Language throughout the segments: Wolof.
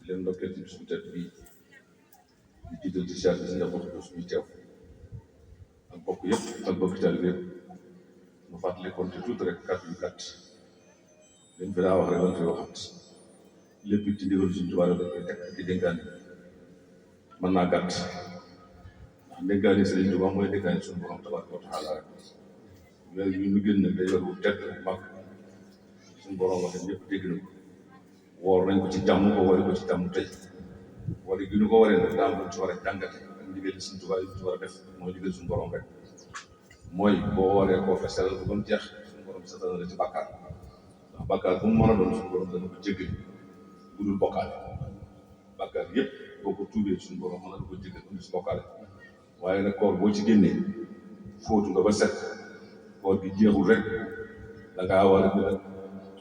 di leen ndokkeel ci bis bu tedd bii di jiital ci siyaar bi si njaboot bi suñu teew ak bokk yëpp ak bokk taalibe yëpp mu fàttali kon te tuuti rek kàddu yu gàtt dañ fi daa wax rek dañ fi waxat lépp ci ndigal suñu Tuubaa dañ koy teg di dénkaane mën naa gàtt ndax dénkaane Sëriñ Tuubaa mooy dénkaane suñu borom tabaaraka wa taala rek weer yu ñu génn day weer wu tedd mag suñu borom waxe ñëpp dégg na ko woor nañ ko ci jàmm ko wari ko ci jàmm tey wala gi ñu ko waree nag daa am lu ci war a jàngate ak ndigal suñu Tuubaa yi ci war a def mooy ndigal suñu borom rek mooy boo waree koo fa sellal ko ba mu jeex suñu borom setal la ci bàkkaar ndax bàkkaar bu mu mën a doon suñu borom dana ko jéggal bu dul bokkaale bàkkaar yëpp boo ko tuubee suñu borom mën na ko jéggal bu dul bokkaale waaye nag koor boo ci génnee fóotu nga ba set koor gi jeexul rek da ngaa war a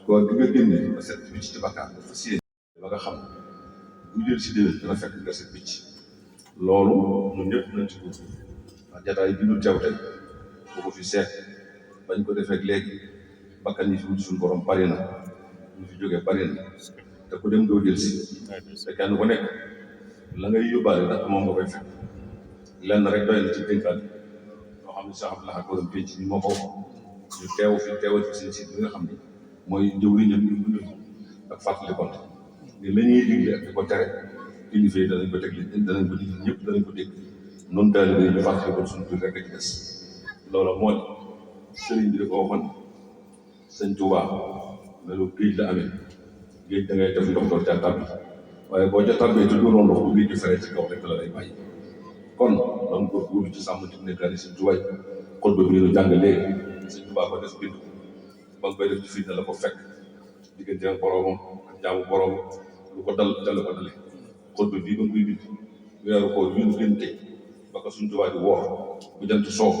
koor gi nga génnee ba set bi ci bàkkaar nga fas yéene ba nga xam bu jël si déwén dana fekk nga set picc loolu ñun ñëpp nañ ci góor ndax jataay bi ñu teew tey boo ko fi seet bañ ko defee léegi bakkan yi fi wut suñu borom bari na ñu fi jógee bari na te ku dem doo jël si te kenn ku nekk la ngay yóbbaale ndax moom nga koy fekk lenn rek doy na ci dénkaan loo xam ne Cheikh Abdou Lahad borom pénc ni moo ko ñu teew fi teewal fi seen si bi nga xam ne mooy jëwriñam ñu ak fàttali konte ni la ñuy digle ak di ko tere kilifa yi danañ ko teg danañ ko digle ñëpp danañ ko dégg noonu taalibe yi ñu fàttali kon suñu biir rek a ci des loolu moo di sëriñ bi da ko waxoon sëñ Tuubaa melu géej la amee géej da ngay def ndox door ca tàbbi waaye boo ca tàbbee te doonoo ndox bu géej gi feree ci kaw rek la lay bàyyi kon danga ko góorlu ci sàmm ci nekkaani sëñ Tuubaa xol ba bi ñu jàng léegi sëñ Tuubaa ko def bind ba nga koy def ci fitna la ko fekk diggante ak boroomam ak jaamu boroom lu ko dal ko dale xol ba bii ba nga koy bind weeru koor yu ñu gën tey ba ko suñ Tuubaa di woor bu jant soo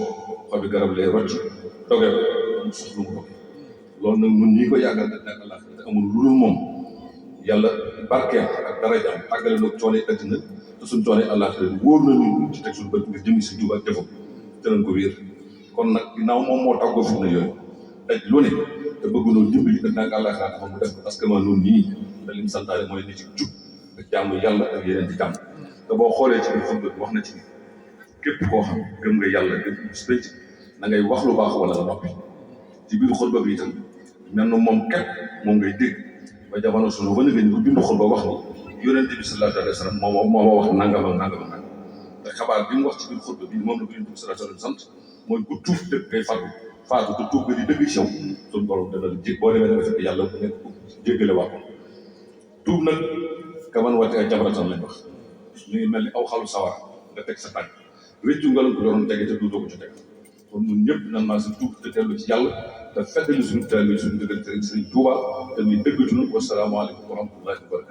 xobi garab lay rocc dogee mu suuf lu mu doge loolu nag ñun ñi ko yàggal da nekk la te amul lu dul moom yàlla barkeem ak darajaam tàggale nag coono àddina te suñ coono àllaaxira wóor na ñu ci teg suñu bët ngir jëmi si Tuubaa defam te nañ ko wéer kon nag ginnaaw moom moo tàggoo fi na yooyu daj lu ne te bëgg noonu dimbali ak nag àllaaxira dafa mu def parce que man noonu nii te lim santaane mooy nit ci jub ak jaamu yàlla ak yeneen di jàmm te boo xoolee ci biir xutba bi wax na ci képp koo xam gëm nga yàlla gëm bis pénc na ngay wax lu baax wala nga noppi ci biir xutba bi itam mel na moom képp moom ngay dégg ba jamono sunu ba nga ñu bindu xutba wax ni yonent bi sallallahu alayhi wa sallam moo wax nangam ak nangam ak nangam te xabaar bi mu wax ci biir xutba bi moom la ko yonent bi sallallahu alayhi wa sallam sant mooy ku tuub dëgg ngay faatu te tuub nga di dëgg ci yow suñu borom dana la jég boo demee da nga fekk yàlla bu nekk jéggale waa ko tuub nag kaman wate ak jabaratan lañ wax ñu ngi mel ni aw xalu sawara nga teg sa tànk wéccu nga la ko doon tege te duutoo ko ci teg kon ñun ñëpp nan maa si tuub te dellu ci yàlla te feddali suñu taalibe suñu dëggal Sëriñ Tuubaa te muy dëgg ci ñun wasalaamaaleykum wa rahmatullahi wa barakatuh